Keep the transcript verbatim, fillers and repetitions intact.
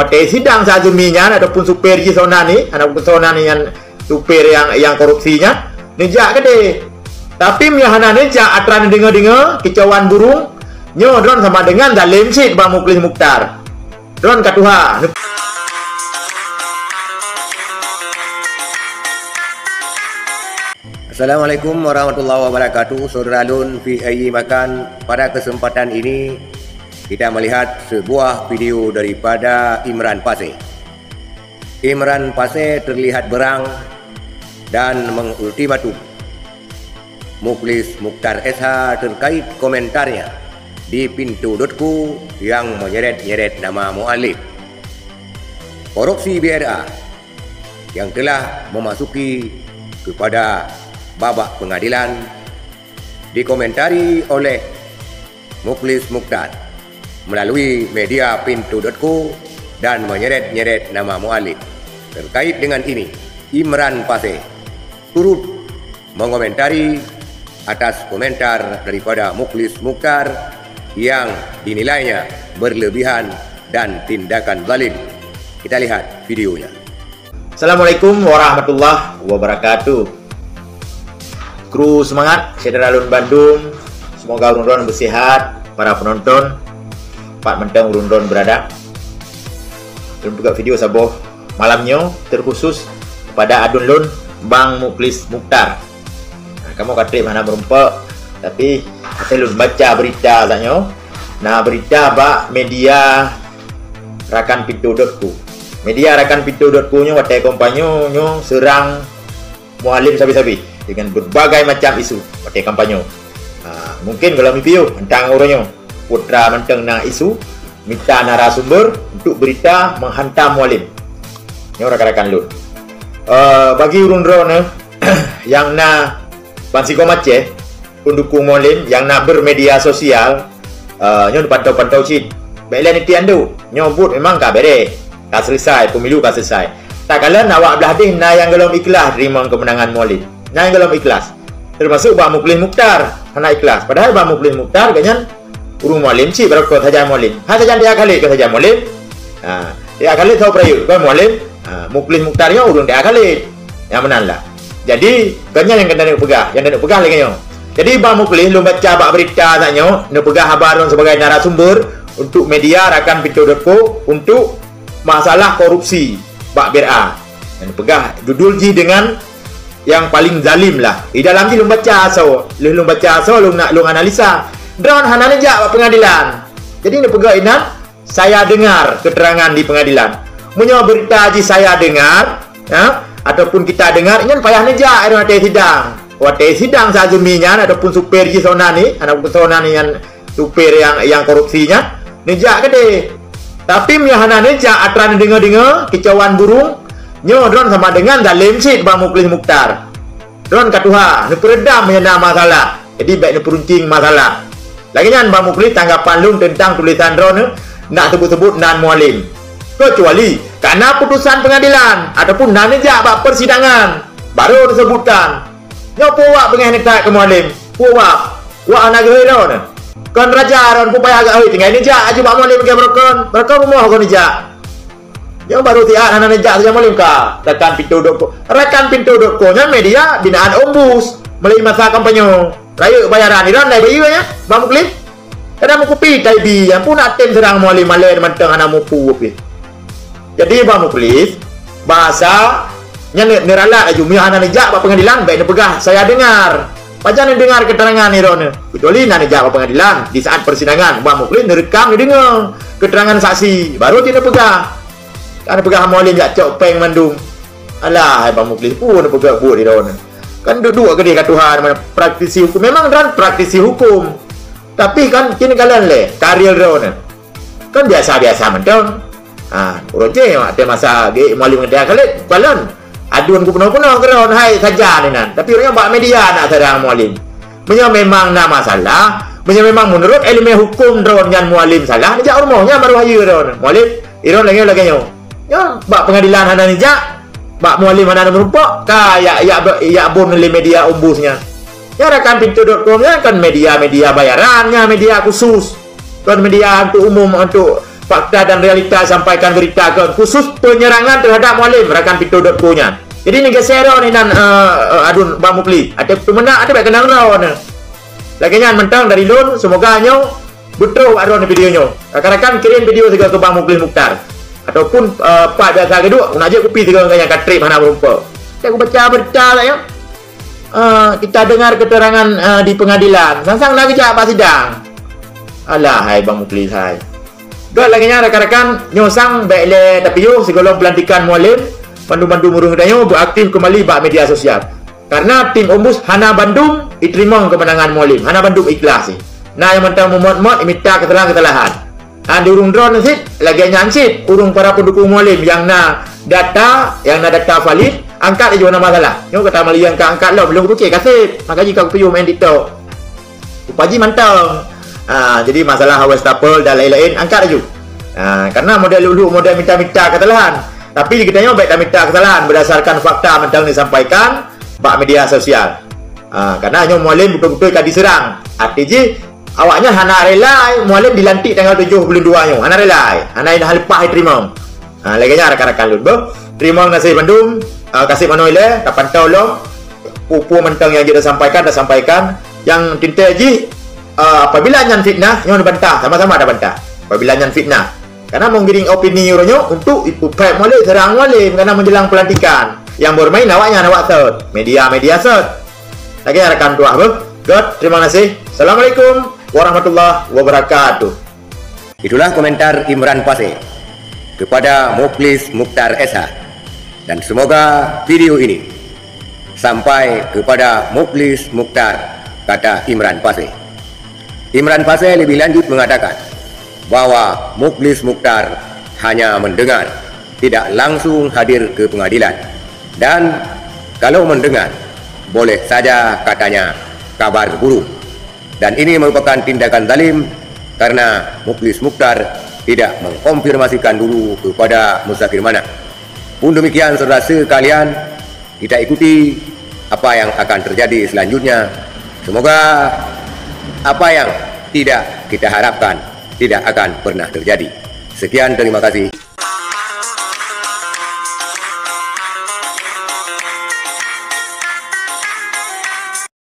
Watèe sidang Syazumi nyan ataupun supir jih Sona ni, ataupun Sona ni nyan supir nyang, nyang korupsi nyan, neujak keudeh. Tapi meunyoe hana neujak, atra neudeungoe-deungoe kicauan burung, nyoe droen sama dengan zalim cit bak Muklis Mukhtar. Droen ka tuha. Assalamualaikum warahmatullahi wabarakatuh. Saudara lôn, fi ayyi makan, pada kesempatan ini kita melihat sebuah video daripada Imran Pasé. Imran Pasé terlihat berang dan mengultimatum Muklis Mukhtar S H terkait komentarnya di pintu dot co yang menyeret-nyeret nama Mualem. Korupsi B R A yang telah memasuki kepada babak pengadilan dikomentari oleh Muklis Mukhtar melalui media pintu dot co dan menyeret-nyeret nama Mualem. Terkait dengan ini, Imran Pasé turut mengomentari atas komentar daripada Muklis Mukhtar yang dinilainya berlebihan dan tindakan zalim. Kita lihat videonya. Assalamualaikum warahmatullahi wabarakatuh. Kru seumangat, syedara lôn bandum. Semoga ureueng droen beusihat, para penonton, pat mantong ureueng droen beurada. Lôn peugah video saboh malam nyoe terkhusus kepada aduen lôn, Bang Muklis Mukhtar. Nah, kamoe ka trép hana meurumpok, tapi asai lôn baca berita saat nyoe. Na berita bak media Rakan Pintu dot co. Media Rakan Pintu dot co nyoe watèe kampanye nyoe seurang Mualem sabe-sabe dengan berbagai macam isu watèe kampanye. Ha, mungkin gohlom piôh teuntang uroe nyoe. Putra mantong na isu mita narasumber untuk berita menghantam Mualem. Nyoe rakan-rakan lôn. Eh, bagi ureueng droeneuh nyang na bansigom Aceh, pendukung Mualem nyang na bermedia sosial, eh, nyoe pantau-pantau cit. Bèk lé niti anduk. Nyoe buet memang ka bèrèh. Ka selesai, pemilu ka selesai. Takalon awak blah deh na nyang gohlom ikhlas teurimong keumeunangan Mualem. Na nyang gohlom ikhlas. Termasuk Bang Muklis Mukhtar hana ikhlas. Padahai Bang Muklis Mukhtar gobnyan ureueng Mualem cit, barô kon sajan Mualem. Hai sajan Tia Khalid kon sajan Mualem. Ha, Tia Khalid saboh peurayeuk kon Mualem. Ha, Muklis Mukhtar nyoe ureueng Tia Khalid. Nyang meunan lah. Jadi, gobnyan nyang keuneuk peugah, nyang keuneuk peugah lagèe nyoe. Jadi, Bang Muklis lôn baca bak berita saat nyoe, neupeugah haba droen sebagai narasumber untuk media Rakan Pintu dot co untuk masalah korupsi bak B R A. Neupeugah judul jih dengan yang paling zalim lah. Di dalam jih lôn baca asoe, lheuh lôn baca asoe lôn nak lôn analisa. Droen hana neujak bak pengadilan. Jadi neupeugah inan, saya dengar keterangan di pengadilan. Meunyoe berita jih saya dengar, ya, ataupun kita dengar, nyan payah neujak watèe sidang. Watèe sidang Syazumi nyan ataupun supir jih Sona ni, aneuk Sona ni nyan supir nyang, nyang korupsi nyan, neujak keudeh. Tapi meunyoe hana neujak atra neudeungoe-deungoe kicauan burung, nyoe droen sama dengan zalim cit bak Muklis Mukhtar. Droen ka tuha, neupeureudam nyang na masalah. Jadi bèk neupeuruncing masalah. Lagèe nyan Bang Muklis tanggapan lôn teuntang tulisan droeneuh nak seubut-seubut nan Mualem. Keucuali ka na putusan pengadilan ataupun na neujak bak persidangan, barô neuseubutkan. Nyoe peue wak beungèh neuthat keu Mualem? Peue wak? Wak hana geuhôi droeneuh? Kon raja droen peue payah geuhôi tinggai neujak aju bak Mualem keu barokon. Barokon rumoh kon neujak. Nyoe barô siat hana neujak sajan Mualem ka. Rakan Pintu dot co. Rakan Pintu dot co nyan media binaan Ombus. Meulai masa kampanye. Rayeuk bayaran Iran dai bayeue nyan, Bang Muklis. Kadang meukupi taibi, nyan pun na tem seurang Mualem malèe mantong hana mupu pih. Jadi Bang Muklis, bahasa nyan ne-, neuralat laju, meunyoe hana neujak bak pengadilan, bèk neupeugah, "Saya dengar." Pajan neudengar keterangan droeneuh? Kecuali na neujak bak pengadilan, di saat persidangan, Bang Muklis neurekam, neudeungoe keterangan saksi, barô cit neupeugah. Kan peugah Mualem jak cok péng mandum. Alah, hai Bang Muklis, peue neupeugah buet di droeneuh? Kan duek-duek keudeh ka tuha, mana praktisi hukum. Memang droen praktisi hukum. Tapi kan kini kalon lé, karir droeneuh. Kan biasa-biasa mantong. Ha, uroe jih, watèe masa geuék Mualem ngon Tia Khalid, kalon. Aduen ku peunoh-peunoh keu droen, hai sajan inan. Tapi uroe nyoe bak media nak seurang Mualem. Meunyoe memang na masalah, meunyoe memang meunurot ileumèe hukum droen nyan Mualem salah, neujak u rumoh nyan barô hayeue droen. Mualem, droen lagèe, lagèe nyoe. Nyoe, bak pengadilan hana neujak, bak Mualem hana neumeurumpok, ka jak, jak, jak bom lé media Ombus nyan. Nyan Rakan Pintu dot com nyan kan media-media bayaran, nyan media khusus. Kon media untuk umum, untuk fakta dan realita sampaikan berita keu khusus penyerangan terhadap Mualem rakan pito dot co nyan. Jadi neugeser droe nan, eh, eh, adun Bang Muklis. Até peumeunak até bak keunong droe. Lagée nyan mantong dari lôn, semoga nyoe beutôi bak droe video nyoe. Rakan-rakan kirim video sigoe keu Bang Muklis Mukhtar. Ataupun, eh, pat biasa geuduek, na jeuet kupi sigoe nyang ka treb hana meurumpok. Cek kubaca berita lah ya. Eh, kita dengar keterangan, eh, di pengadilan. Sang-sang na geujak bak sidang. Alah hai Bang Muklis hai. Dot lagée nyan rakan-rakan, nyoe sang bék lé tapiôh sigohlom pelantikan Mualem, bandum-bandum ureuëng tanyoe beuaktif keumbali bak media sosial. Karena tim Ombus hana bandum iteurimong keumeunangan Mualem, hana bandum ikhlas. Na nyang mantong meumot-mot imita keusalahan-keusalahan. Ha, di ureuëng droe cit lagée nyan cit, ureuëng para peudukung Mualem nyang na data, nyang na data valid, angkat laju hana masalah. Nyoe kata Malia ka angkat lom, lôn kupikir kaseb, maka jih ka kupiôh main TikTok. Rupa jih mantong. Ha, jadi masalah Wastafel dan laén-laén angkat laju. Ha, karena model lulu model mita-mita kesalahan. Tapi di kita nyoe baik tamita kesalahan berdasarkan fakta mantong disampaikan bak media sosial. Ha, karena nyoe Mualem betul-betul ka diserang. Arti jih awaknyan hana rela Mualem dilantik tanggal tujoh buleuen dua nyoe. Hana rela. Hana hana leupah teurimong. Ha, lagée nyan rakan-rakan lôn beuh. Teurimong gaséh bandum, ah, kaseb manoe ilée, tapantau lom. Peue-peue mantong nyang jeuet tasampaikan, tasampaikan. Nyang teuntée jih, ah, apabila nyan fitnah, nyoe bantah, sama-sama tabantah. Apabila nyan fitnah. Karena menggiring opini uroe nyoe untuk ipeuphét Mualem, serang Mualem karena menjelang pelantikan. Yang bermain awaknyan awak sot, media-media sot. Lagée nyan rakan tuah beuh. Good, terima kasih. Assalamualaikum warahmatullahi wabarakatuh. Itulah komentar Imran Pasé kepada Mukhlis Mukhtar S H. Dan semoga video ini sampai kepada Mukhlis Mukhtar, kata Imran Pasé. Imran Pasé lebih lanjut mengatakan bahwa Mukhlis Mukhtar hanya mendengar, tidak langsung hadir ke pengadilan. Dan kalau mendengar, boleh saja katanya kabar burung. Dan ini merupakan tindakan zalim karena Mukhlis Mukhtar tidak mengkonfirmasikan dulu kepada Muzakir Manaf. Pun demikian, saudara sekalian, kita ikuti apa yang akan terjadi selanjutnya. Semoga apa yang tidak kita harapkan tidak akan pernah terjadi. Sekian, terima kasih.